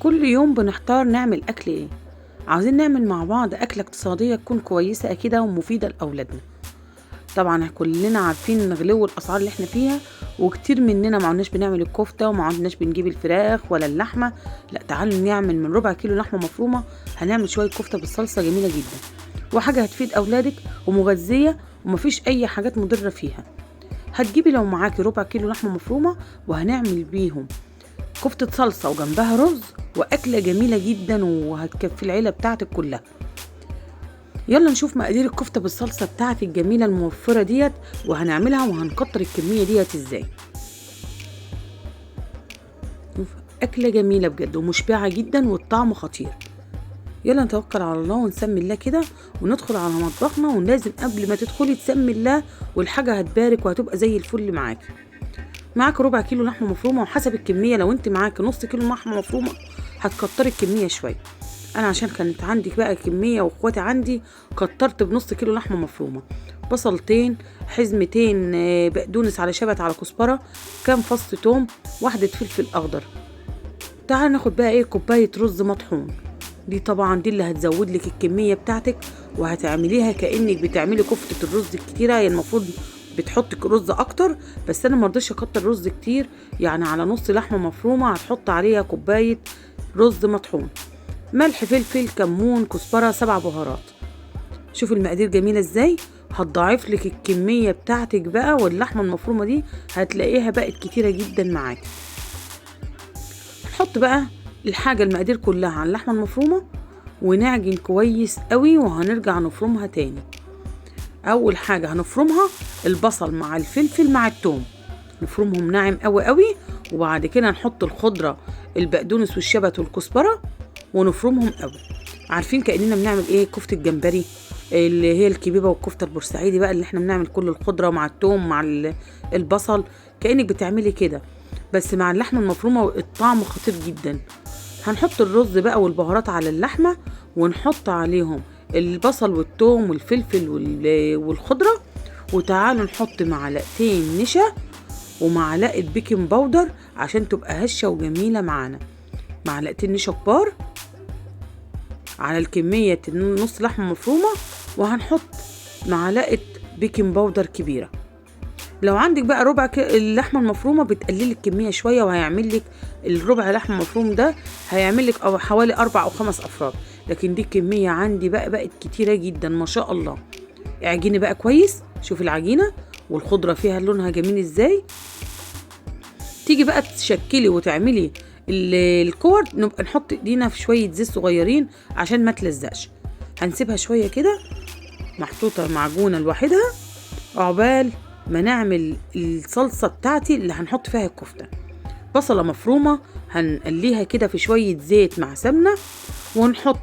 كل يوم بنحتار نعمل أكل إيه. عاوزين نعمل مع بعض أكلة اقتصادية تكون كويسة كده ومفيدة لأولادنا. طبعا كلنا عارفين غلو الأسعار اللي احنا فيها، وكتير مننا ما عدناش بنعمل الكفتة وما عدناش بنجيب الفراخ ولا اللحمة. لا، تعالوا نعمل من ربع كيلو لحمة مفرومة هنعمل شوية كفتة بالصلصة جميلة جدا، وحاجة هتفيد أولادك ومغذية ومفيش أي حاجات مضرة فيها. هتجيبي لو معاكي ربع كيلو لحمة مفرومة وهنعمل بيهم كفتة صلصة وجنبها رز، وأكلة جميلة جدا وهتكفي العيلة بتاعتك كلها. يلا نشوف مقادير الكفتة بالصلصة بتاعتي الجميلة الموفرة ديت، وهنعملها وهنكتر الكمية ديت ازاي. أكلة جميلة بجد ومشبعة جدا والطعم خطير. يلا نتوكل على الله ونسمي الله كده وندخل على مطبخنا. ولازم قبل ما تدخلي تسمي الله، والحاجة هتبارك وهتبقى زي الفل معاكي. معاك ربع كيلو لحمة مفرومة، وحسب الكمية لو انت معاك نص كيلو لحمة مفرومة هتكتري الكمية شوية. انا عشان كانت عندي بقى كمية واخواتي عندي كترت بنص كيلو لحمة مفرومة. بصلتين، حزمتين بقدونس على شبت على كزبرة، كام فص توم، واحدة فلفل اخضر. تعال ناخد بقى ايه، كوباية رز مطحون. دي طبعا دي اللي هتزود لك الكمية بتاعتك، وهتعمليها كأنك بتعملي كفتة الرز الكتيرة. هي المفروض بتحط رز اكتر، بس انا ما رضيتش اكتر رز كتير، يعني على نص لحمة مفرومة هتحط عليها كوباية رز مطحون، ملح، فلفل، كمون، كزبرة، 7 بهارات. شوفوا المقادير جميلة ازاي، هتضاعف لك الكمية بتاعتك بقى، واللحمة المفرومة دي هتلاقيها بقت كتيرة جدا معاكي. هنحط بقى الحاجة المقادير كلها على اللحمة المفرومة ونعجن كويس قوي، وهنرجع نفرمها تاني. اول حاجة هنفرمها البصل مع الفلفل مع التوم، نفرمهم ناعم قوي قوي، وبعد كده نحط الخضرة البقدونس والشبت والكزبرة ونفرمهم قوي. عارفين كأننا بنعمل ايه، كفتة الجمبري اللي هي الكبيبة والكفتة البورسعيدي بقى، اللي احنا بنعمل كل الخضرة مع التوم مع البصل، كأنك بتعملي كده بس مع اللحمة المفرومة، والطعم خطير جدا. هنحط الرز بقى والبهارات على اللحمة، ونحط عليهم البصل والثوم والفلفل والخضرة. وتعالوا نحط معلقتين نشا ومعلقة baking powder عشان تبقى هشة وجميلة معانا. معلقتين نشا كبار على الكمية نص لحمة مفرومة، وهنحط معلقة baking powder كبيرة. لو عندك بقى ربع اللحمة المفرومة بتقللي الكمية شوية، وهيعمل لك الربع لحمة مفروم ده هيعمل لك حوالي 4 أو 5 أفراد، لكن دي الكمية عندي بقى بقت كتيرة جدا ما شاء الله. اعجني بقى كويس، شوفي العجينة والخضرة فيها لونها جميل ازاي. تيجي بقى تشكلي وتعملي الكور، نبقى نحط ايدينا في شوية زيت صغيرين عشان ما تلزقش. هنسيبها شوية كده محطوطة معجونة لوحدها عقبال ما نعمل الصلصة بتاعتي اللي هنحط فيها الكفتة. بصلة مفرومة هنقليها كده في شوية زيت مع سمنة، ونحط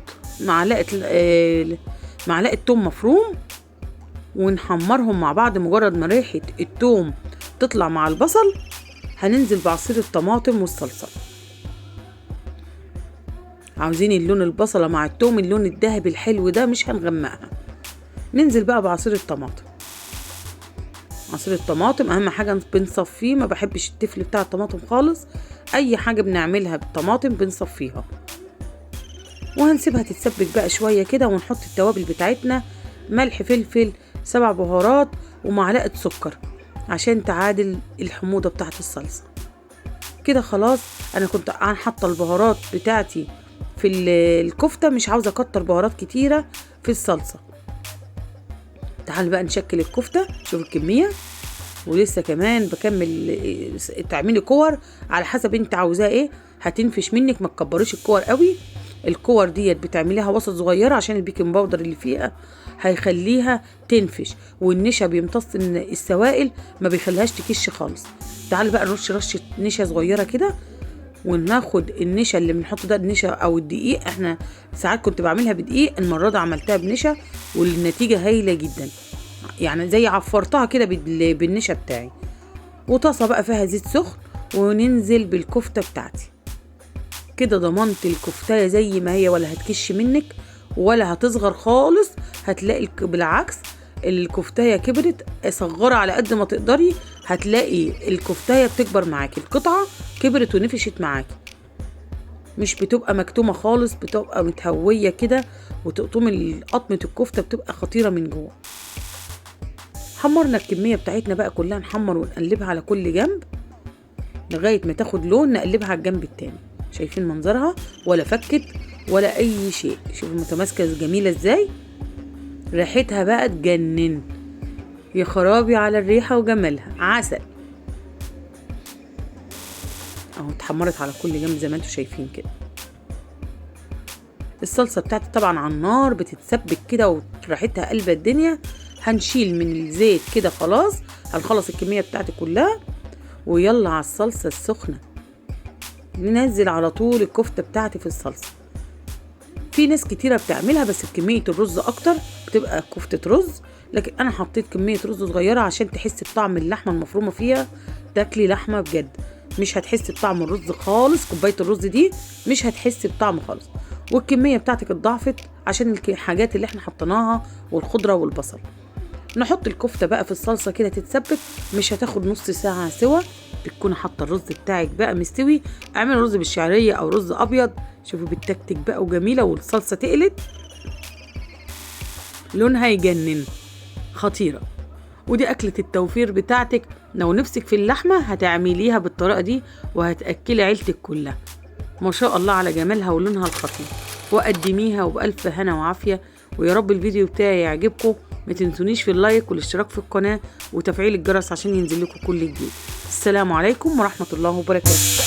معلقة توم مفروم، ونحمرهم مع بعض. مجرد ما ريحة التوم تطلع مع البصل هننزل بعصير الطماطم والصلصة. عاوزين اللون البصلة مع التوم اللون الذهبي الحلو ده، مش هنغمقها. ننزل بقى بعصير الطماطم. عصير الطماطم اهم حاجة بنصفيه، ما بحبش التفل بتاع الطماطم خالص، اي حاجة بنعملها بالطماطم بنصفيها. وهنسيبها تتسبك بقى شوية كده، ونحط التوابل بتاعتنا، ملح، فلفل، 7 بهارات، ومعلقة سكر عشان تعادل الحموضة بتاعت الصلصة. كده خلاص انا كنت حاطة البهارات بتاعتي في الكفتة، مش عاوزة اكتر بهارات كتيرة في الصلصة. تعالوا بقى نشكل الكفتة. شوف الكمية، ولسه كمان بكمل. تعملي كور على حسب انت عاوزاه ايه، هتنفش منك، ما تكبريش الكور قوي. الكور ديت بتعمليها وسط صغيرة عشان ال baking powder اللي فيها هيخليها تنفش، والنشا بيمتص السوائل ما بيخليهاش تكش خالص. تعالوا بقى نرش رشة نشا صغيرة كده، وناخد النشا اللي بنحطه ده، النشا او الدقيق. احنا ساعات كنت بعملها بدقيق، المرة دي عملتها بنشا والنتيجة هايلة جدا، يعني زي عفرتها كده بالنشا بتاعي. وطاسة بقى فيها زيت سخن، وننزل بالكفتة بتاعتي كده. ضمنت الكفتاية زي ما هي، ولا هتكش منك ولا هتصغر خالص. هتلاقي بالعكس الكفتاية كبرت. صغرها على قد ما تقدري، هتلاقي الكفتاية بتكبر معاكي، القطعة كبرت ونفشت معاكي. مش بتبقى مكتومة خالص، بتبقى متهويه كده، وتقطمي قطمه الكفتة بتبقى خطيرة من جوه. حمرنا الكمية بتاعتنا بقى كلها، نحمر ونقلبها على كل جنب لغاية ما تاخد لون، نقلبها على الجنب التاني. شايفين منظرها؟ ولا فكت ولا اي شيء. شوفوا متماسكة جميلة ازاي، ريحتها بقى تجنن، يا خرابي على الريحة وجمالها، عسل اهو. اتحمرت على كل جنب زي ما انتم شايفين كده. الصلصه بتاعتي طبعا على النار بتتسبك كده وريحتها قلبه الدنيا. هنشيل من الزيت كده خلاص، هنخلص الكمية بتاعتي كلها، ويلا على الصلصه السخنة. ننزل على طول الكفتة بتاعتي في الصلصه. في ناس كتيرة بتعملها بس بكمية الرز اكتر، بتبقى كفته رز، لكن انا حطيت كمية رز صغيرة عشان تحس بطعم اللحمة المفرومه فيها، تاكلي لحمه بجد، مش هتحس بطعم الرز خالص. كوباية الرز دي مش هتحس بطعم خالص. والكميه بتاعتك اتضاعفت عشان الحاجات اللي احنا حطيناها والخضره والبصل. نحط الكفتة بقى في الصلصه كده تتسبك، مش هتاخد نص ساعة سوا، بتكون حاطه الرز بتاعك بقى مستوي. اعمل رز بالشعريه او رز ابيض، شوفوا بالتكتك بقى وجميلة، والصلصه تقلت لونها يجنن، خطيرة. ودي اكله التوفير بتاعتك، لو نفسك في اللحمة هتعمليها بالطريقة دي وهتاكلي عيلتك كلها. ما شاء الله على جمالها ولونها الخطير. وقدميها وبألف هنا وعافيه. ويا رب الفيديو بتاعي يعجبكم، ما تنسونيش في اللايك والاشتراك في القناة وتفعيل الجرس عشان ينزل لكم كل جديد. السلام عليكم ورحمة الله وبركاته.